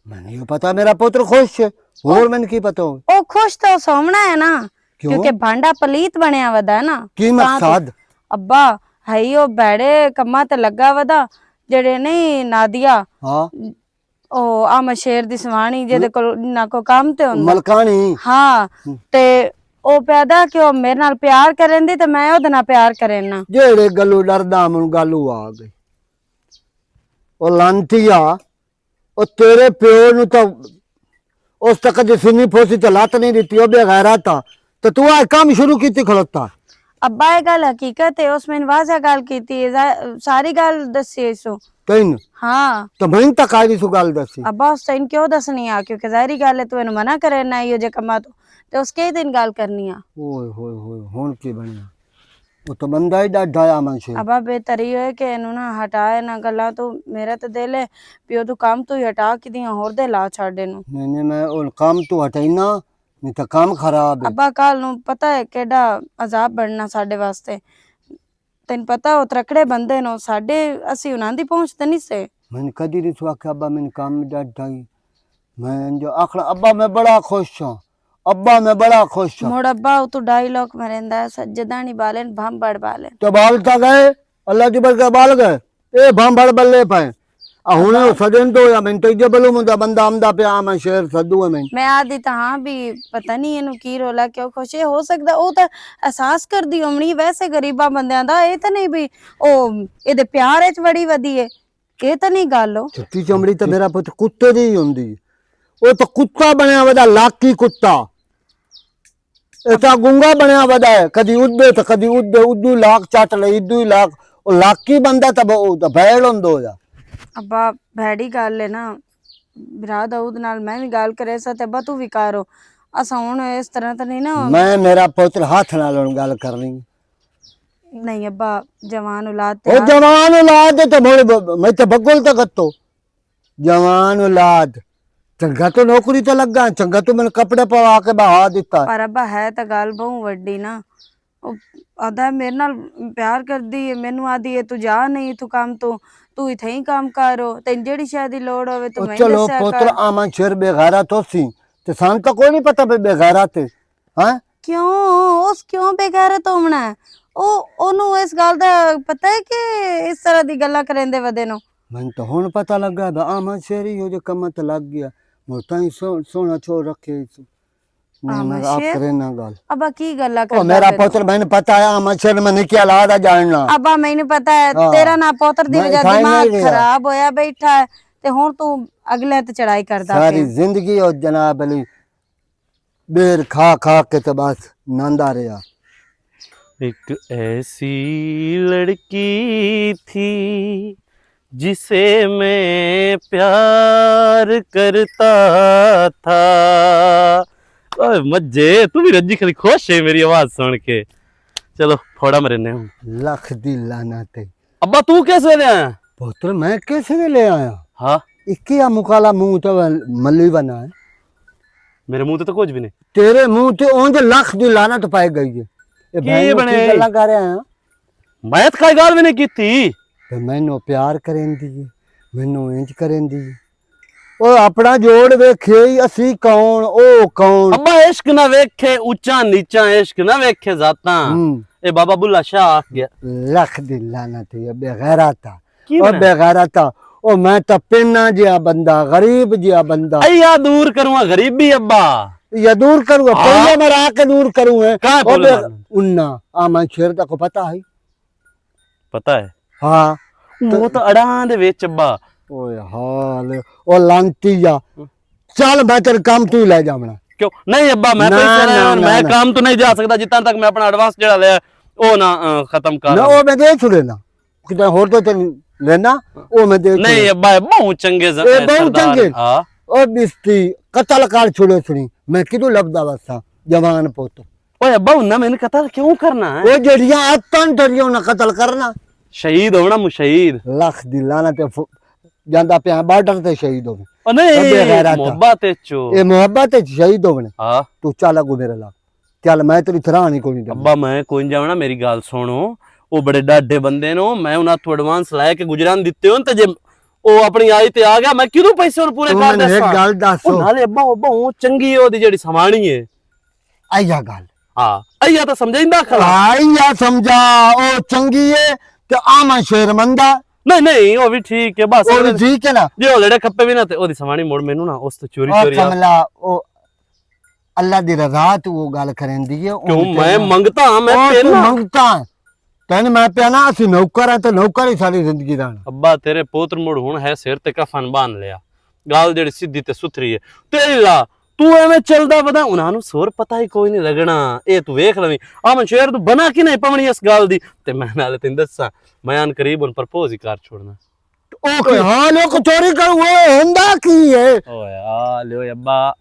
میں نہیں پتا، میرا پوتر خوش ہے۔ ہور او، میں کی پتا ہو؟ او خوش تو سومنا ہے نا، کیوں؟ کیونکہ بھانڈا پلیت بنیا ودا ہے نا۔ کی تاں تو مقصد؟ ابا، ہئی او بھڑے کماں تے لگا ودا، جڑے نہیں نادیا۔ ہاں۔ او آ میں شیر دی سوانی، جے دے کول نہ کوئی کام تے ہوندا۔ ملکانی۔ ہاں، ہم۔ تے او پیدا کہ او میرے نال پیار کرن دی تے میں او دے نال پیار کرن نا۔ جیڑے گلو ڈردا من گالو آ گئی۔ او لانتی آ، او تیرے پیو نوں تاں اس تک دی سنی پھوسی تے لت نہیں دتی، او بے غیرت آ۔ تے تو آ کام شروع کیتی کھلوتا۔ ابا، اے گل حقیقت ہے، اس میں واضح گل کیتی ہے، زا-، ساری گل دسی ہے سو۔ تین؟ ہاں۔ تو میں تک آئی سو گل دسی۔ ابا، اس تین کیوں دسنی آ؟ کیونکہ ظاہری گل ہے، تو اینوں منع کرے نہ، ایہو جے کماں تو، تے اس کے دن گل کرنی آ۔ اوئے ہوئے ہوئے، ہن کی بنیا؟ او تو بندہ ہی ڈاڈھا آ منشے۔ ابا، بہتر ہی ہوئے کہ اینوں نہ ہٹا، انہاں گلاں تو۔ میرا تے دل ہے پیو تو کام تو ہی ہٹا کے دیاں ہور دے لا چھڈ اینوں۔ نہیں، نہیں، میں او کام تو ہٹائینا، نہیں تاں کام خراب ہے۔ ابا، کل نوں پتہ ہے کیڈا عذاب بننا ساڈے واسطے۔ تینوں پتہ او ترکڑے بندے نو، ساڈے، اسی انہاں دی پہنچ تے نہیں سے۔ میں نے کدی نہیں سو آکھیا، ابا، میں نے کام ڈٹ ڈھائی۔ میں جو آکھنا، ابا، میں بڑا خوش ہاں، ابا، میں بڑا خوش ہاں۔ مڑ ابا، او تو ڈھائی لوک مریندا ہے، سجدانی بالن، بھم بڑ بالن۔ تو بال تا گئے، اللہ دی برکت بال گئے۔ اے بھم بڑ بلے پائے۔ آ ہن او سجن تو یا میں تو جبل ہوں دا بندہ آمدا پیا، میں شہر سدو ہے میں۔ میں آدھی تاں ہاں بھی پتہ نہیں اینوں کی رولا، کیوں خوش ہے۔ ہو سکدا او تاں احساس کردی ہومنی، ویسے غریباں بندیاں دا اے تاں نہیں بھی او اے دے پیار وچ وڑی ودی ہے، اے تاں نہیں گل ہو۔ چھٹی چمڑی تے میرا پت کتے دی ہی ہوندی ہے۔ او تاں کتا بنیا ودا، لاکی کتا۔ اے تاں گنگا بنیا ودا ہے، کدی ادے تے کدی ادے، ادو لاک چٹ لے، ادو ہی لاک۔ او لاکی بندہ تاں ب-، او تاں بیل ہوندو جا۔ ابا، بھیڑی گل ہے نا، برا داؤد نال میں وی گل کرے سا تے ابا تو وی کرو۔ اساں ہن اس طرح تے نہیں نا۔ میں میرا پتر ہاتھ نال ہن گل کرنی۔ نہیں ابا، جوان اولاد تے او ہاتھ جوان اولاد تے مڑ ب-، میں تے بگل تے گتو۔ جوان اولاد، چنگا تو نوکری تے لگا، چنگا تو میں کپڑے پوا کے بہا دیتا۔ پر ابا ہے تے گل بہوں وڈی نا۔ او آدھا میرے نال پیار کردی ہے، مینوں آدھی ہے، "تو جا نہیں اتھوں کام تو، تو اتھے ہی کام کرو، تینوں جیڑی شے دی لوڑ ہوے تو او میں ہی چلو دسیا پتر، کر۔" آمن شیر بے غیرت ہو سی، تے سان تو کوئی نہیں پتا بے، بے غیرت ہے، ہاں؟ کیوں؟ اس کیوں بے غیرت ہونا ہے؟ او، اونوں اس گل دا پتہ ہے کہ اس طرح دی گلاں کریندے ودے نو؟ میں تو ہن پتہ لگا، دا آمن شیر ہی ہو جو کماں تے لگ گیا، مر تائیں سو-، سوہنا چھوڑ رکھے اس۔ نہیں، میں آپ کرے نہ گل۔ ابا کی گلا او کردا میرا پتر، میں نے پتا ہے، آ مچھر میں نے کیا لا دا جاننا۔ ابا میں نے پتا ہے، ہاں۔ تیرا نہ پتر دی وجہ دماغ خراب ہویا بیٹھا ہے، تے ہن تو اگلے تے چڑھائی کردا ساری زندگی او جناب علی بیر کھا کھا کے تے بس ناندا رہیا۔ ایک ایسی لڑکی تھی جسے میں پیار کرتا تھا۔ اوئے مجھے، تو بھی رجی کھڑی خوش ہے میری آواز سن کے۔ چلو، پھوڑا مرے نے ہوں۔ لکھ دی لعنت ہے۔ ابا، تو کس ویلے آیا؟ پتر، میں کس نے لے آیا؟ ہاں۔ اکی آ مکالا منہ تے ملی بنا ہے۔ میرے منہ تے تو کچھ بھی نہیں۔ تیرے منہ تے اونج لکھ دی لعنت پائی گئی ہے۔ اے کی بہن نوں بنے؟ کی گلاں کر رہا ہاں؟ میں تو کوئی گل بھی نہیں کیتی۔ تے مینوں پیار کرن دی ہے، مینوں انج کرن دی ہے۔ او اپنا جوڑ ویکھے ہی، اسی کون، او کون؟ ابا، عشق نہ ویکھے اچا نیچا، عشق نہ ویکھے ذاتاں۔ ہوں۔ اے بابا بلا شاہ آکھ گیا۔ لکھ دی لعنت ہے، بے غیرتا۔ کی او بنا؟ بے غیرتا۔ او میں تاں پینا جیا بندہ، غریب جیا بندہ۔ ایا دور کروں غریبی ابا۔ یا دور کروں، ہاں۔ پولیو مرا کے دور کروں ہے۔ کہاں او پولیو بے-، مارنا؟ انا، آ میں شیر تک پتہ ہے۔ پتہ ہے؟ ہاں۔ وہ تو اڑاں دے وچ ابا۔ اوئے حال، او لانتی جا۔ چل، میں تیرے کام تو ہی لے جاونا۔ کیوں؟ نہیں ابا، میں نہ، پیسے لے نہ، آن، نہ، میں نہ۔ کام تو نہیں جا سکتا جتنا تک میں اپنا ایڈوانس جڑا لیا، او نہ، آ، ختم کر۔ نہ، او میں دے چھوڑے نا۔ کتے ہور تو تن لینا، او میں دے نہیں چھوڑے۔ ابا، یہ بہت چنگے ز-، اے بہت سردار۔ چنگے۔ ہاں۔ او بستی، قتل کر چھوڑے سنی۔ میں کدوں لبدا وسا، جوان پوت۔ اوئے ابا، انہاں میں نے قتل کیوں کرنا ہے؟ او جڑیاں آتن ڈریاں انہاں قتل کرنا۔ شہید ہونا مشہید۔ لکھ دی لعنت ہے، ف-، جاندا پیا بارڈر تے شہید ہوے۔ او نہیں، او بے غیرت آ۔ محبت وچ۔ اے محبت وچ شہید ہونے۔ ہاں۔ تو چل اگو میرے لال۔ چل میں تیری تھراہ نہیں کوئی نہیں ابا، میں کوئی نہیں جاونا، میری گل سنو۔ او بڑے ڈاڈے بندے نو، میں انہاں تو ایڈوانس لے کے گزران دتے ہون تے جے او اپنی آئی تے آ گیا، میں کیوں پیسے ہون پورے کر دیساں؟ گل دس۔ او نالے ابا، ابا، او چنگی ہے، او دی جڑی سوانی ہے۔ ایہا گل۔ ہاں، ایہا تاں سمجھائیندا کھڑا۔ ہاں، ایہا سمجھا، او چنگی ہے تے آ میں شیر مندا۔ نہیں، نہیں، او وی ٹھیک ہے، بس او وی ٹھیک ہے نا۔ جے او لڑے کھپے وی نا تے او دی سوانی مڑ مینوں نا اس تے چوری او چوری آ۔ کملا، او اللہ دی رضا تو او گل کرن دی ہے، او کیوں میں منگتا ہاں، میں او تو پینا۔ منگتا ہے۔ تین میں پینا، اسی نوکر ہیں تے نوکر ہی ساری زندگی رہنا۔ ابا، تیرے پوتر مڑ ہن ہے سر تے کفن باندھ لیا۔ گل جڑی سیدھی تے ستھری ہے۔ تیری لا، تو ایویں چلدا ودا، انہاں نوں سور پتہ ہی کوئی نہیں لگنا۔ اے تو ویکھ لویں۔ آ من شعر تو بنا کی نہیں پونی اس گل دی۔ تے میں نال تین دساں، میں ان قریب ان پرپوز ہی کر چھوڑنا۔ او کی حال ہے، کو چوری کروں، او ہوندا کی ہے؟ اوئے حال ہوئے ابا،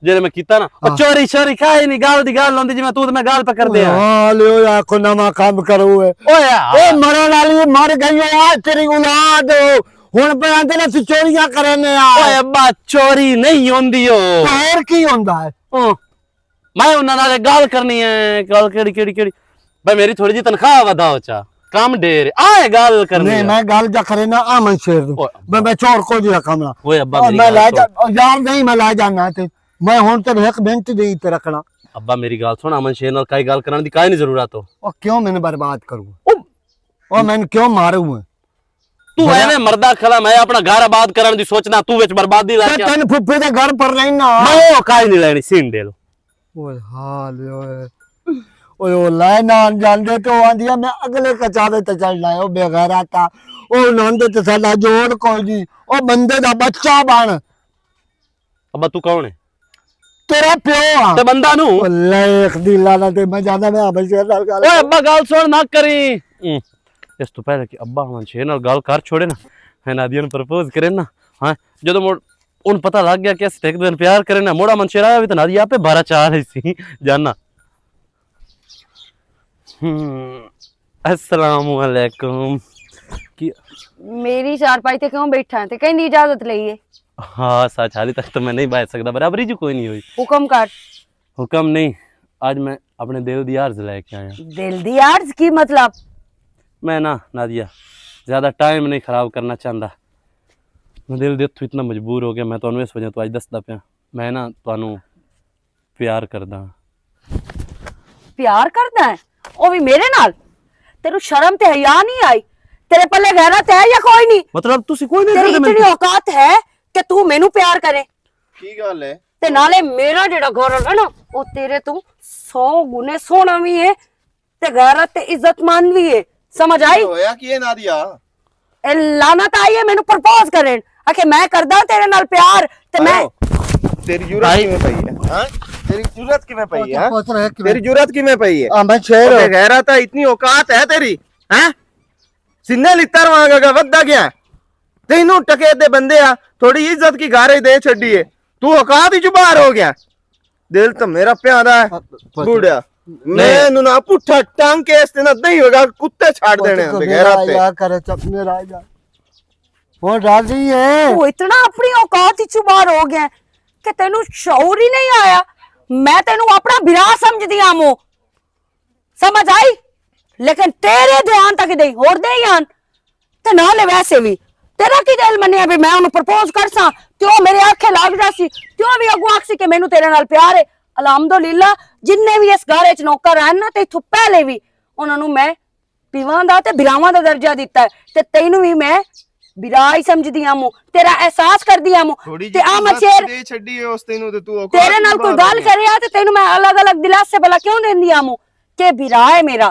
جڑے میں کیتا نا، او ہاں۔ چوری شوری کھائی نہیں، گل دی گل ہوندی، جی میں تو تے میں گل پکڑ دے آ۔ حال ہوئے، آ کو نواں کام کرو ہے۔ اوئے آ۔ اے مرن والی مر گئی ہے، آ تیری اولاد ہو۔ ہن پہ آندے نے اسی چوریاں کرنے آ۔ اوئے ابا، چوری نہیں ہوندی ہو۔ تو ہور کی ہوندا ہے؟ او، میں انہاں نال گل کرنی ہے، گل کیڑی، کیڑی، کیڑی؟ بھائی میری تھوڑی جی تنخواہ ودھا ہو چا، کم ڈھیر ہے۔ آ اے گل کرنی نہیں، ہے۔ میں گل جا کرے نا، آ من شیر دوں۔ اوئے ابا۔ میں، میں چور کو جی رقم نا۔ اوئے ابا، او، میری میں گل لے جا، سن۔ یار نہیں، میں لے جانا تے۔ میں ہن تے ایک منٹ دے تے رکھنا۔ ابا میری گل سن، امن شیر نال کائی گل کرن دی کائی نہیں ضرورت ہو۔ او کیوں میں برباد کروں؟ او، او میں کیوں ماروں ہے؟ تو ایویں مردہ کھلا، میں اپنا گھر آباد کرن دی سوچنا، تو وچ بربادی لا تے کے۔ تین پھپھے دے گھر پر رہنا۔ میں او کائی نہیں لینی، سین دے لو۔ اوئے حال اوئے۔ اوئے او لائے نان جاندے تے او آندی ہے، میں اگلے کچاوے تے چڑھنا ہے، او بے غیرت آ۔ او ناندے تے ساڈا جوڑ کوئی نہیں۔ او بندے دا بچہ بن۔ ابا تو کون ہے؟ تیرا پیو آ۔ تے بندہ نو؟ او لائے ایک دی لانا تے میں جانا میں ابا شیر نال گل اوئے ابا گل سن نہ کری۔ ہم۔ اس تو پہلے کہ ابا ہم شیر نال گل کر چھوڑے نا، ہے نادیہ نو پرپوز کرے نا، ہاں، جدوں مڑ ان پتہ لگ گیا کہ اس تے ایک دن پیار کرے نا، مڑا من شیر آیا بھی تے نادیہ آپ بارہ چار ہی سی جانا۔ ہم، السلام علیکم۔ کی میری چارپائی تے کیوں بیٹھا ہے؟ تے کہیں دی اجازت لئی ہے؟ ہاں، سچ، حالی تک تو میں نہیں بیٹھ سکتا، برابری جو کوئی نہیں ہوئی۔ حکم کر۔ حکم نہیں، آج میں اپنے دل دی عرض لے کے آیا۔ دل دی عرض کی مطلب؟ میں نا، نادیہ، زیادہ ٹائم نہیں خراب کرنا چاہتا۔ میں دل دے تو اتنا مجبور ہو گیا، میں تانوں اس وجہ تو آج دسدا پیا۔ میں نا تانوں پیار کردا ہاں۔ پیار کردا ہے؟ او بھی میرے نال؟ تینوں شرم تے حیا نہیں آئی؟ تیرے پلے غیرت ہے یا کوئی نہیں؟ مطلب، تسی کوئی نہیں تیری کردے اتنی میرے اوقات ہے کہ تو مینوں پیار کرے؟ کی گل ہے؟ تے نالے میرا جڑا گھر ہے نا، او تیرے تو سو گنے سونا بھی ہے، تے غیرت تے عزت مند بھی ہے۔ سمجھ آئی؟ ہویا کی ہے نادیہ؟ اے لعنت آئی ہے مینوں پرپوز کرن، آکھے میں کردا تیرے نال پیار، تے میں آیو، تیری جرات بھائی۔ کیویں پئی ہے؟ ہاں؟ تیری جرات کیویں پئی ہے؟ ہاں؟ پتر ہے کیویں؟ تیری جرات کیویں پئی ہے؟ ہاں، میں شیر او ہوں۔ بے غیرت ہے، اتنی اوقات ہے تیری؟ ہیں؟ سینے لتر وانگا کا ودھا گیا۔ تینوں ٹکے دے بندے آ، تھوڑی عزت کی گارے دے چھڈی ہے۔ تو اوقات ہی چ باہر ہو گیا۔ دل تو میرا پیارا ہے۔ بوڑھا۔ میں انہوں نے پٹھا ٹانگ کے اس تے نہ نہیں ہوگا، کتے چھاڑ دینے ہیں بغیر آتے۔ یا کرے چپ میرا جا۔ ہن راضی ہے۔ تو اتنا اپنی اوقات وچوں باہر ہو گیا ہے کہ تینوں شعور ہی نہیں آیا۔ میں تینوں اپنا برا سمجھدی آں مو، سمجھ آئی؟ لیکن تیرے دھیان تک دے ہور دے ہی آن۔ تے نالے ویسے وی تیرا کی دل منیا بھی میں انہوں پرپوز کر ساں؟ تے او میرے آنکھیں لگ جا سی، تے او وی اگوں آکھ سی کہ مینوں تیرے نال پیار ہے۔ الحمدللہ، جننے وی اس گھر وچ نوکر آئے نا، تے اتھوں پہلے وی انہاں نوں میں پیواں دا تے براواں دا درجہ دتا ہے، تے تینوں وی میں برا ہی سمجھدی آں مو، تیرا احساس کردی آں مو۔ تھوڑی تے جی آ عزت مچھیر دے چھڈی ہے اس تینوں، تے تو اوقات تیرے نال کوئی گل کریا تے تینوں میں الگ الگ دلاسے بلا کیوں دیندی آں مو کہ برا ہے میرا؟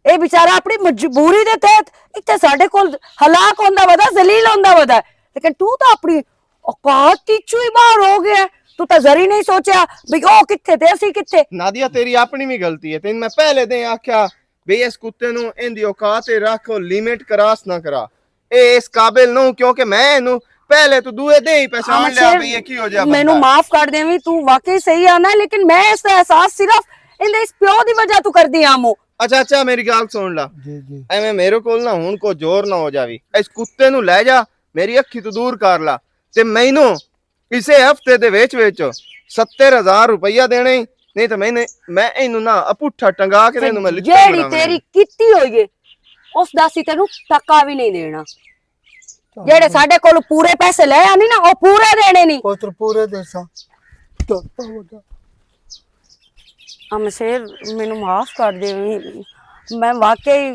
اے بیچارہ اپنی مجبوری دے تحت اتھے ساڈے کول ہلاک ہوندا ودا، ذلیل ہوندا ودا ہے۔ لیکن تو تاں اپنی اوقات تیچو ہی باہر ہو گیا ہے۔ تو تاں ذری نہیں سوچیا بھی او کتھے تے اسی کتھے۔ نادیا، تیری اپنی بھی غلطی ہے۔ تین میں پہلے دے آکھیا بھی اس کتے نو ان دی اوقات تے رکھ، او لمٹ کراس نہ کرا۔ اے اس قابل نو، کیونکہ میں اینو پہلے تو دوئے دے ہی پہچان لیا بھی یہ کی ہو جا بندہ۔ مینوں معاف کر دیویں، تو واقعی صحیح آنا ہے، لیکن میں اس دا احساس صرف ان دے اس پیو دی وجہ تو کردی آمو۔ اچھا، اچھا، میری گل سن لا۔ جی، جی۔ ایویں میرے کول نہ ہن کو زور نہ ہو جاوی۔ اس کتے نو لے جا، میری اکھی تو دور کر لا۔ تے مینوں اسے ہفتے دے وچ وچ ستر ہزار روپیہ دینے، نہیں تے میں نے، میں اینوں نہ اپٹھا ٹنگا کے اینوں میں لکھتا جیڑی بناونا۔ تیری کیتی ہوئی ہے، اس دا سی تینوں ٹکا بھی نہیں دینا۔ جیڑے ساڈے کول پورے پیسے لے آنی نا، او پورے دینے نہیں۔ پتر پورے دیسا۔ ہم شیر، مینوں معاف کر دے، میں واقعی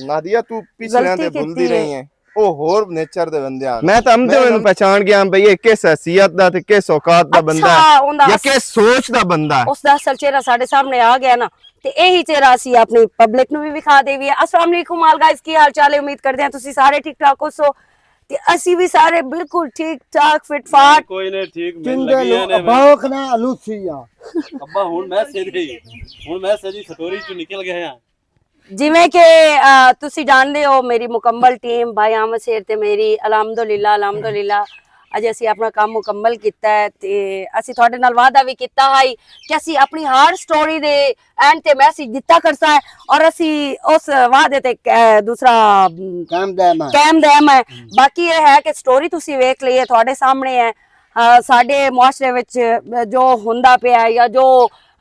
نادیا، تو پچھلیاں غلطی تے بھلدی کیتی ہے۔ رہی ہے۔ او ہور نیچر دے بندے آن۔ میں تاں ہم تے میں اینوں پہچان گیا بھئی، یہ کس حیثیت دا تے کس اوقات دا بندہ اچھا، ہے، اوندا یا اس-، کس سوچ دا بندہ ہے۔ اس دا اصل چہرہ ساڈے سامنے آ گیا نا، تے یہی چہرہ اسی اپنی پبلک نوں بھی وکھا دیوی ہے۔ السلام علیکم آل گائز، کی حال چال ہے؟ امید کردے ہاں تسی سارے ٹھیک ٹھاک ہوسو۔ تے اسی بھی سارے بالکل ٹھیک ٹھاک، فٹ فاٹ۔ کوئی نہیں، ٹھیک مل لگی ہے نے۔ ابا، ہن میں سیدھی، ہن میں سیدھی سٹوری چوں نکل گیا ہاں۔ جویں کہ، آ، تسی جاندے ہو، میری مکمل ٹیم، بھائی احمد شیر تے میری، الحمدللہ، الحمدللہ، اج اسی اپنا کام مکمل کیتا ہے۔ تے اسی تہاڈے نال وعدہ بھی کیتا ہائی کہ اسی اپنی ہر سٹوری دے اینڈ تے میسج دتا کرسا ہے، اور اسی اس وعدے تے، آ، دوسرا، م، قائم دائم ہے۔ قائم دائم ہے۔ باقی یہ ہے کہ سٹوری تسی ویکھ لئی ہے، تہاڈے سامنے ہے۔ آ، ساڈے معاشرے وچ جو ہوندا پیا ہے یا جو،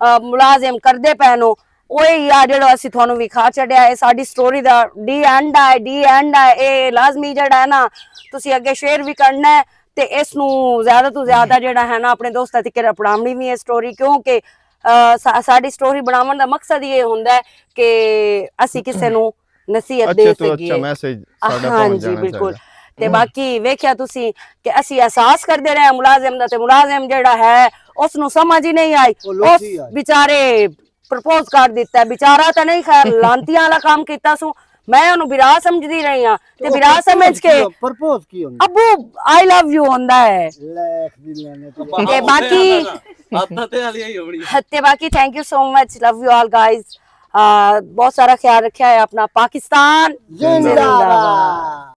آ، ملازم کردے پے نو، اوہی آ جڑا اسی تھانوں وکھا چھڈیا ہے۔ ساڈی سٹوری دا ڈی اینڈ ہے، ڈی اینڈ ہے۔ اے لازمی جڑا ہے نا، تسی اگے شیئر بھی کرنا ہے تے اس نو زیادہ تو زیادہ جڑا ہے نا اپنے دوستاں تک اپناونی بھی ہے سٹوری، کیونکہ، آ، سا-، ساڈی سٹوری بناون دا مقصد یہ ہوندا ہے کہ اسی کسے نو نصیحت دے اچھا تو اچھا سکیے۔ میسج ساڈا ہاں پہنچ جی، جانا بالکل۔ چاہیے۔ تے باقی ویکھیا تسی کہ اسی احساس کردے رہے ہیں ملازم دا، تے ملازم جڑا ہے اس نو سمجھ ہی نہیں آئی۔ اس بیچارے پرپوز کر دیتا ہے۔ بیچارہ تاں نہیں، خیر، لانتیاں والا کام کیتا سو۔ میں انہوں برا سمجھدی رہی ہاں۔ تے برا سمجھ کے پرپوز کی ہوندا؟ ابو، آئی لو یو ہوندا ہے۔ تے باقی، تے باقی، thank you so much, love you all guys. بہت سارا خیال رکھیا ہے اپنا۔ پاکستان زندہ باد۔